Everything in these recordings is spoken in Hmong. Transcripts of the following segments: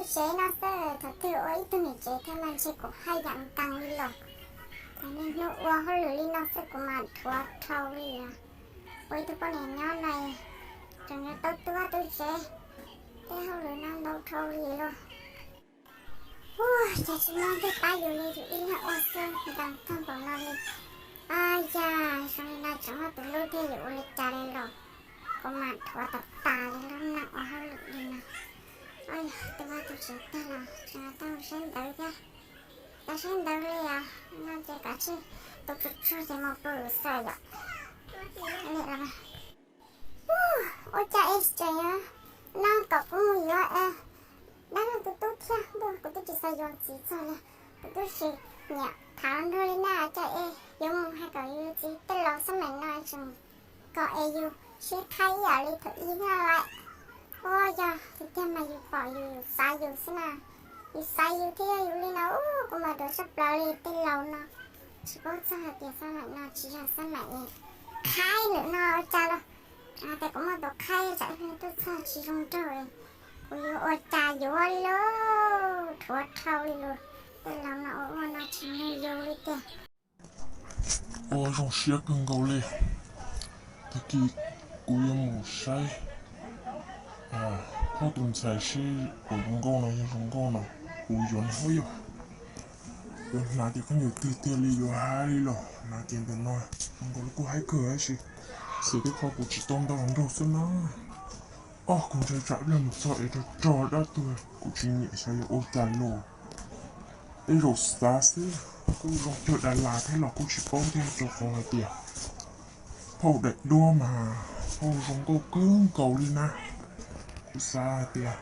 Tsev no xwb, thaum twg ua ib tug niam tsev thiab mas ntshe kuv haj yam nkees li los. Cov niaj hnub ua hauj lwm li no xwb kuv mas dhuav dhau li. Ua ib tug poj niam nyob no tseem yuav tau tuaj tub tsev, tej hauj lwm no ntau dhau li los. Ua cas tsis muaj leej twg pab yus li, yus ib leeg ua xwb nkees tag npaum no li. Ab yam, zoo li no tseem muaj tus hlub thiab yuav ua li cas li los. Kuv mas dhuav tas tas li lub neej ua hauj lwm li no. Ab yam, tus vaj tus tsev tag los tseem tau saib ntawv thiab. Tau saib ntawv li os, no ces kav tsij tus tsuag tsuag ces mus pw xwb yom. Ua cas es tseem no kom kuv mus yuav dab laug tus tub thiab, ntuj, kuv twb tsis xav yuav txiv txog li. Kuv twb tsis nyiam tham nrog li na, cas es yuav mus hais kom yus txiv tej laus xab maim no tseem kom es yus sib qhaib ib yam li thaum ub thiab lawm. Ua yog tiag tiag mas yus pom yus, yus xav yus xwb na. Yus xav yus thiab yog yus li no, kuv mas duav tshaj plaws li tej laus no. Tsis paub txog hais tias xab maim no tsis yog xab maim qhaib lawm no ua cas los. Hais tias kuv muaj tus qhaib tsam ib pliag tuaj txog tsis zoo nraug, kuv yuav ua cas yuav li lauj, dhuav dhau li lus. Tej laus no ua ua no tsis yog yus li tiag. Ua zoo siab kawg nkaus li. Tag kis kuv yuav mus saib phauj tus ntxhais seb puas zoo nkauj no, yog zoo nkauj no kuv yuav nws yom. Yuav hnav ces khaub ncaws twg tiag li yuav hais li los hnav ces ntawm no zoo nkaus li kuj haib kawg tab sis xwm tib qho kuv tsis tau ntau nraug xwb na. Ob, kuv ntshai tsam ib pliag mus txog es rog rog dab tuag kuv tsis nyiam xyov yuav ua cas los. Tej zaum xav xwb, kuj zoo cuag Dalas thiab los kuj tsis paub thiab rau qhov hais tias phauj daim duab mas phauj zoo nkauj kawg nkaus li na. Kuv xav hais tias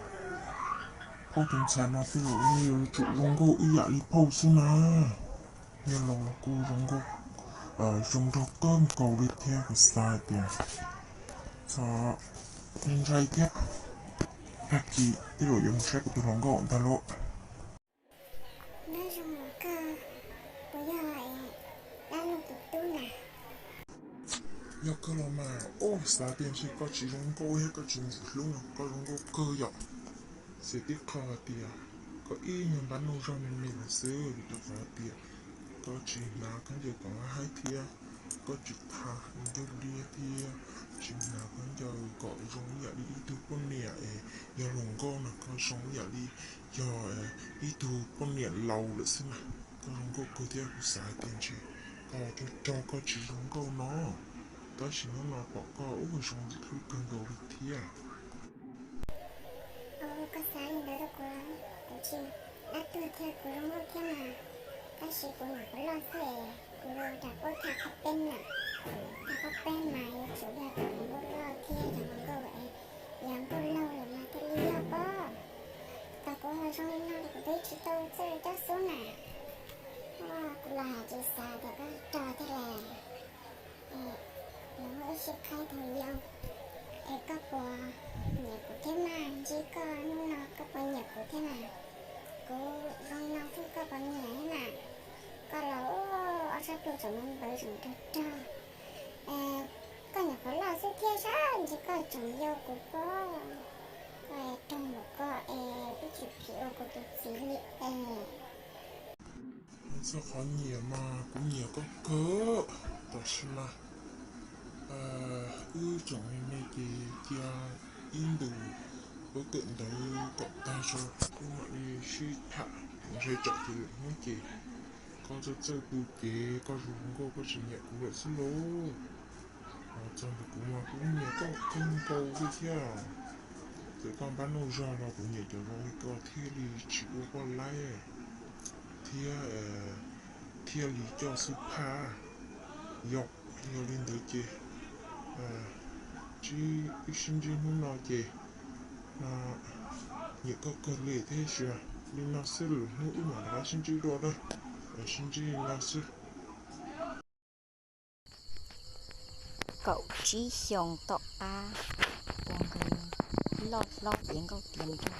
phauj tus ntxhais no tej zaum nws yuav tsum zoo nkauj ib yam li phauj xwb na. Yog los los kuj zoo nkauj, zoo nraug kawg nkaus li thiab kuv xav hais tias txhob ntshai thiab. Tag kis tej zaum yuav mus saib kuv tus hluas nkauj ntag lauj. Nyob zoo koj, kuv yog dab laug tus tub na. Yog koj los mas, ub, xav tias ntshe koj tsis zoo nkauj thiab koj tsis ntxim hlub no, koj zoo nkauj kawg yom. Xwm tib qho hais tias koj ib nyuag npab nuj zog me me lawm xwb, vim rau qhov hais tias koj tsis hnav khaub ncaws kom haib thiab, koj tsis tha ncauj liab thiab, tsis hnav khaub ncaws kom zoo ib yam li ib tug poj niam es yog hluas nkauj no, koj zoo ib yam li yog ib tug poj niam laus lawm xwb mas. Koj zoo nkauj kawg thiab kuv xav hais tias ntshe koj rog rog koj tsis zoo nkauj no, tab sis hnub no pom koj ub zoo ntxim hlub kawg nkaus li thiab. Koj xav li ntawd rau kuv los? Kuv tsis dab tuag thiab, kuv zoo nkauj thiab mas, tab sis kuv nyuam qhuav loj xwb es kuv rau puab tham qhov peb na. Tham qhov peb mas yuav tsum yog tus nkauj loj thiab yog nkauj es yog nkauj laug lawm mas thiaj li yog pob. Tau kuv ho zoo li no li kuv twb tsis tau txawj coj xub na. Kuv los hais tsis xav tias koj rog thiab las. Nws muaj ib sij qhaib thaum yau, es koj puas nyiam kuv thiab mas? Ntsib koj hnub no koj puas nyiam kuv thiab mas? Kuv zoo no xwb koj puas nyiam thiab mas? Koj los ob sab plhu tseem ntawd tseem rog rog. Koj nyuam qhuav loj xwb thiab sab ntshe koj tseem yau kuv pob. Koj rog npaum koj es twb tsis phim ua kuv tus txiv li es. Txog qhov nyiam mas kuv nyiam koj kawg, tab sis mas wb tseem me me ces cia ib ntus wb kawm ntawv kom tag tso wb mam li sib tham. Kuv ntshai tsam ces lwm hnub ces koj txawj txawj tu ces koj zoo nkauj koj tsis nyiam kuv lawm xwb lauj. Txog ntawm kuv mas kuv nyiam koj kawg nkaus li thiab. Txawm koj npab nuj zog los kuv nyiam cov zoo li koj thiaj li tsis ua koj laib thiab thiaj li coj xub phaj. Yog, yog li ntawd ces wb sib ntsib hnub no ces nyiam koj kawg li thiab, tab sis li no xwb lwm hnub wb mam rov qab sib ntsib dua na. Sib ntsib li no xwb. Kaum tsib xyoo tom qab uas nkawd loj hlob tiav nkauj tiav nraug.